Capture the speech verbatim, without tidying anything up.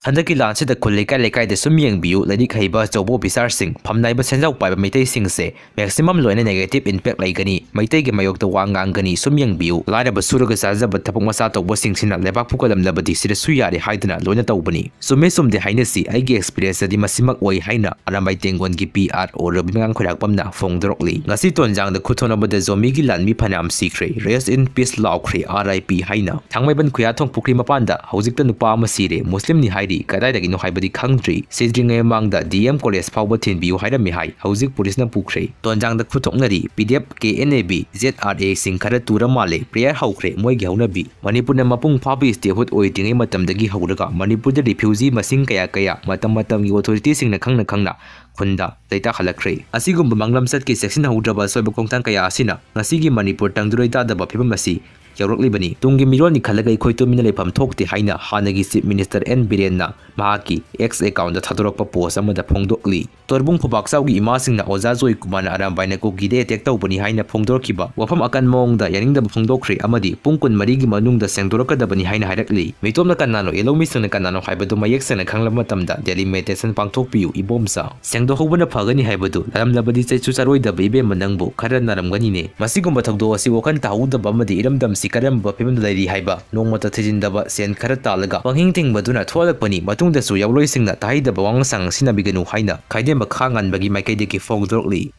ꯍꯟꯗꯛꯀꯤ ꯂꯥꯟꯁꯤꯗ ꯈꯨꯜ ꯂꯩꯀꯥꯏ ꯂꯩꯀꯥꯏꯗ ꯁꯨꯝ ꯌꯦꯡꯕꯤꯌꯨ, ꯂꯥꯏꯔꯤꯛ ꯍꯩꯕ ꯑꯆꯧꯕ ꯑꯣꯐꯤꯁꯥꯔꯁꯤꯡ, ꯐꯝꯅꯥꯏꯕ ꯁꯦꯟꯖꯥꯎ ꯄꯥꯏꯕ ꯃꯩꯇꯩꯁꯤꯡꯁꯦ ꯃꯦꯛꯁꯤꯃꯝ ꯂꯣꯏꯅ ꯅꯦꯒꯦꯇꯤꯚ ꯏꯝꯄꯦꯛ ꯂꯩꯒꯅꯤ, ꯃꯩꯇꯩꯒꯤ ꯃꯥꯌꯣꯛꯇ ꯋꯥ ꯉꯥꯡꯒꯅꯤ꯫ ꯁꯨꯝ ꯌꯦꯡꯕꯤꯌꯨ, ꯂꯥꯏꯔꯕ ꯁꯨꯔꯒ ꯆꯥꯖꯕ ꯊꯕꯛ ꯃꯆꯥ ꯇꯧꯕꯁꯤꯡꯁꯤꯅ ꯂꯩꯕꯥꯛ ꯐꯨꯒꯠꯂꯝꯂꯕꯗꯤ ꯁꯤꯗꯁꯨ ꯌꯥꯔꯦ ꯍꯥꯏꯗꯨꯅ ꯂꯣꯏꯅ ꯇꯧꯕꯅꯤ꯫ ꯆꯨꯝꯃꯦ ꯆꯨꯝꯗꯦ ꯍꯥꯏꯅꯁꯤ, ꯑꯩꯒꯤ ꯑꯦꯛꯁꯄꯤꯔꯤꯌꯦꯟꯁꯇꯗꯤ ꯃꯁꯤꯃꯛ ꯑꯣꯏ ꯍꯥꯏꯅ ꯑꯔꯥꯝꯕꯥꯏ ꯇꯦꯡꯒꯣꯟꯒꯤ ꯄꯤ ꯑꯥꯔ ꯑꯣ ꯔꯕꯤꯅꯥ ꯈꯣꯏꯔꯥꯛꯄꯝꯅ ꯐꯣꯡꯗꯣꯔꯛꯂꯤ꯫ ꯉꯁꯤ ꯇꯣꯟꯖꯥꯡꯗ ꯈꯨꯠ ꯊꯣꯛꯅꯕꯗ ꯖꯣꯃꯤꯒꯤ ꯂꯥꯟꯃꯤ ꯐꯅꯌꯥꯝ ꯁꯤꯈ꯭ꯔꯦ, rest in peace ꯂꯥꯎꯈ꯭ꯔꯦ, ꯑꯥꯔ ꯑꯥꯏ ꯄꯤ ꯍꯥꯏꯅ꯫ ꯊꯥꯡꯃꯩꯕꯟ ꯈꯨꯌꯥꯊꯣꯡ ꯄꯨꯈ꯭ꯔꯤ ꯃꯄꯥꯟꯗ ꯍꯧꯖꯤꯛꯇ ꯅꯨꯄꯥ ꯑꯃ ꯁꯤꯔꯦ, ꯃꯨꯁꯂꯤꯝꯅꯤ ꯍꯥꯏꯔꯤ, ꯀꯗꯥꯏꯗꯒꯤꯅꯣ ꯍꯥꯏꯕꯗꯤ ꯈꯪꯗ꯭ꯔꯤ꯫ ꯁꯤꯗ꯭ꯔꯤꯉꯩ ꯃꯃꯥꯡꯗ ꯗꯤ ꯑꯦꯝ ꯀꯣꯂꯦꯖ ꯐꯥꯎꯕ ꯊꯤꯟꯕꯤꯌꯨ ꯍꯥꯏꯔꯝꯃꯤ ꯍꯥꯏ, ꯍꯧꯖꯤꯛ ꯄꯨꯂꯤꯁꯅ ꯄꯨꯈ꯭ꯔꯦ꯫ ꯇꯣꯟꯖꯥꯡꯗ ꯈꯨꯠ ꯊꯣꯛꯅꯔꯤ, P D F, K N A B, Z R ꯑꯦꯁꯤꯡ ꯈꯔ ꯇꯨꯔ ꯃꯥꯜꯂꯦ, ꯄ꯭ꯔꯦꯌꯔ ꯍꯧꯈ꯭ꯔꯦ ꯃꯣꯏꯒꯤ ꯍꯧꯅꯕꯤ꯫ ꯃꯅꯤꯄꯨꯔꯅ ꯃꯄꯨꯡ ꯐꯥꯕ ꯏꯁꯇꯦꯠꯍꯨꯗ ꯑꯣꯏꯗ꯭ꯔꯤꯉꯩ ꯃꯇꯝꯗꯒꯤ ꯍꯧꯔꯒ ꯃꯅꯤꯄꯨꯔꯗ ꯔꯤꯐ꯭ꯌꯨꯖꯤ ꯃꯁꯤꯡ ꯀꯌꯥ ꯀꯌꯥ ꯃꯇꯝ ꯃꯇꯝꯒꯤ ꯑꯣꯊꯣꯔꯤꯇꯤꯁꯤꯡꯅ ꯈꯪꯅ ꯈꯪꯅ ꯈꯨꯟꯗ ꯂꯩꯇꯥꯈꯠꯂꯛꯈ꯭ꯔꯦ꯫ ꯑꯁꯤꯒꯨꯝꯕ ꯃꯥꯡꯂꯝꯆꯠꯀꯤ ꯆꯦꯛꯁꯤꯟꯍꯧꯗ꯭ꯔꯕ ꯑꯁꯣꯏꯕ ꯈꯣꯡꯊꯥꯡ ꯀꯌꯥ ꯑꯁꯤꯅ ꯉꯁꯤꯒꯤ ꯃꯅꯤꯄꯨꯔ ꯇꯪꯗꯨ ꯂꯩꯇꯥꯗꯕ ꯐꯤꯕꯝ ꯑꯁꯤ ꯌꯧꯔꯛꯂꯤꯕꯅꯤ꯫ ꯇꯨꯡꯒꯤ ꯃꯤꯔꯣꯜꯅꯤ ꯈꯜꯂꯒ ꯑꯩꯈꯣꯏ ꯇꯨꯃꯤꯟꯅ ꯂꯩꯐꯝ ꯊꯣꯛꯇꯦ ꯍꯥꯏꯅ ꯍꯥꯟꯅꯒꯤ ꯆꯤꯐ ꯃꯤꯅꯤꯁꯇꯔ ꯑꯦꯟ ꯕꯤꯔꯦꯟꯅ ꯃꯍꯥꯛꯀꯤ ꯑꯦꯛꯁ ꯑꯦꯀꯥꯎꯟꯗ ꯊꯥꯗꯣꯔꯛꯄ ꯄꯣꯁ ꯑꯃꯗ ꯐꯣꯡꯗꯣꯛꯂꯤ꯫ ꯇꯣꯔꯕꯨꯡ ꯐꯨꯕꯥꯛꯆꯥꯎꯒꯤ ꯏꯃꯥꯁꯤꯡꯅ ꯑꯣꯖꯥ ꯖꯣꯏ ꯀꯨꯃꯥꯔꯅ ꯑꯔꯥꯝꯕꯥꯏꯅ ꯀꯨꯀꯤꯗ ꯑꯦꯇꯦꯛ ꯇꯧꯕꯅꯤ ꯍꯥꯏꯅ ꯐꯣꯡꯗꯣꯔꯛꯈꯤꯕ ꯋꯥꯐꯝ ꯑꯀꯟ ꯃꯑꯣꯡꯗ ꯌꯥꯅꯤꯡꯗꯕ ꯐꯣꯡꯗꯣꯛꯈ꯭ꯔꯦ ꯑꯃꯗꯤ ꯄꯨꯡ ꯀꯨꯟꯃꯔꯤꯒꯤ ꯃꯅꯨꯡꯗ ꯁꯦꯡꯗꯣꯔꯛꯀꯗꯕꯅꯤ ꯍꯥꯏꯅ ꯍꯥꯏꯔꯛꯂꯤ꯫ ꯃꯤꯇꯣꯞꯅ ꯀꯅꯥꯅꯣ, ꯌꯦꯜꯍꯧꯃꯤꯁꯤꯡꯅ ꯀꯅꯥꯅꯣ ꯍꯥꯏꯕꯗꯨ ꯃꯌꯦꯛ ꯁꯦꯡꯅ ꯈꯪꯂꯕ ꯃꯇꯝꯗ ꯗꯦꯂꯤꯃꯤꯇꯦꯁꯟ ꯄꯥꯡꯊꯣꯛꯄꯤꯌꯨ, ꯏꯕꯣꯝꯆꯥ꯫ ꯁꯦꯡꯗꯣꯛꯍꯧꯕꯅ ꯐꯒꯅꯤ ꯍꯥꯏꯕꯗꯨ ꯂꯥꯜꯂꯝꯂꯕꯗꯤ ꯆꯩꯁꯨ ꯆꯥꯔꯣꯏꯗꯕ ꯏꯕꯦꯝꯃ ꯅꯪꯕꯨ ꯈꯔ ꯅꯥꯔꯝꯒꯅꯤꯅꯦ꯫ ꯃꯁꯤꯒꯨꯝꯕ ꯊꯧꯗꯣꯛ ꯑꯁꯤ ꯋꯥꯈꯜ ꯇꯥꯍꯧꯗꯕ ꯑꯃꯗꯤ ꯏꯔꯝꯗꯝꯁꯤ ꯀꯔꯝꯕ ꯐꯤꯕꯝꯗ ꯂꯩꯔꯤ ꯍꯥꯏꯕ ꯅꯣꯡꯃꯇ ꯊꯤꯖꯤꯟꯗꯕ, ꯁꯦꯟ ꯈꯔ ꯇꯥꯜꯂꯒ ꯄꯪꯍꯤꯡ ꯊꯤꯡꯕꯗꯨꯅ ꯊꯣꯛꯍꯜꯂꯛꯄꯅꯤ꯫ ꯃꯇꯨꯡꯗꯁꯨ ꯌꯥꯎꯂꯣꯏꯁꯤꯡꯅ ꯇꯥꯍꯩꯗꯕ ꯋꯥꯉꯥꯡꯁꯥꯡ ꯁꯤꯖꯤꯟꯅꯕꯤꯒꯅꯨ ꯍꯥꯏꯅ ꯈꯥꯏꯗꯦꯝꯕ ꯈꯥ ꯉꯥꯟꯕꯒꯤ ꯃꯥꯏꯀꯩꯗꯒꯤ ꯐꯣꯡꯗꯣꯔꯛꯂꯤ꯫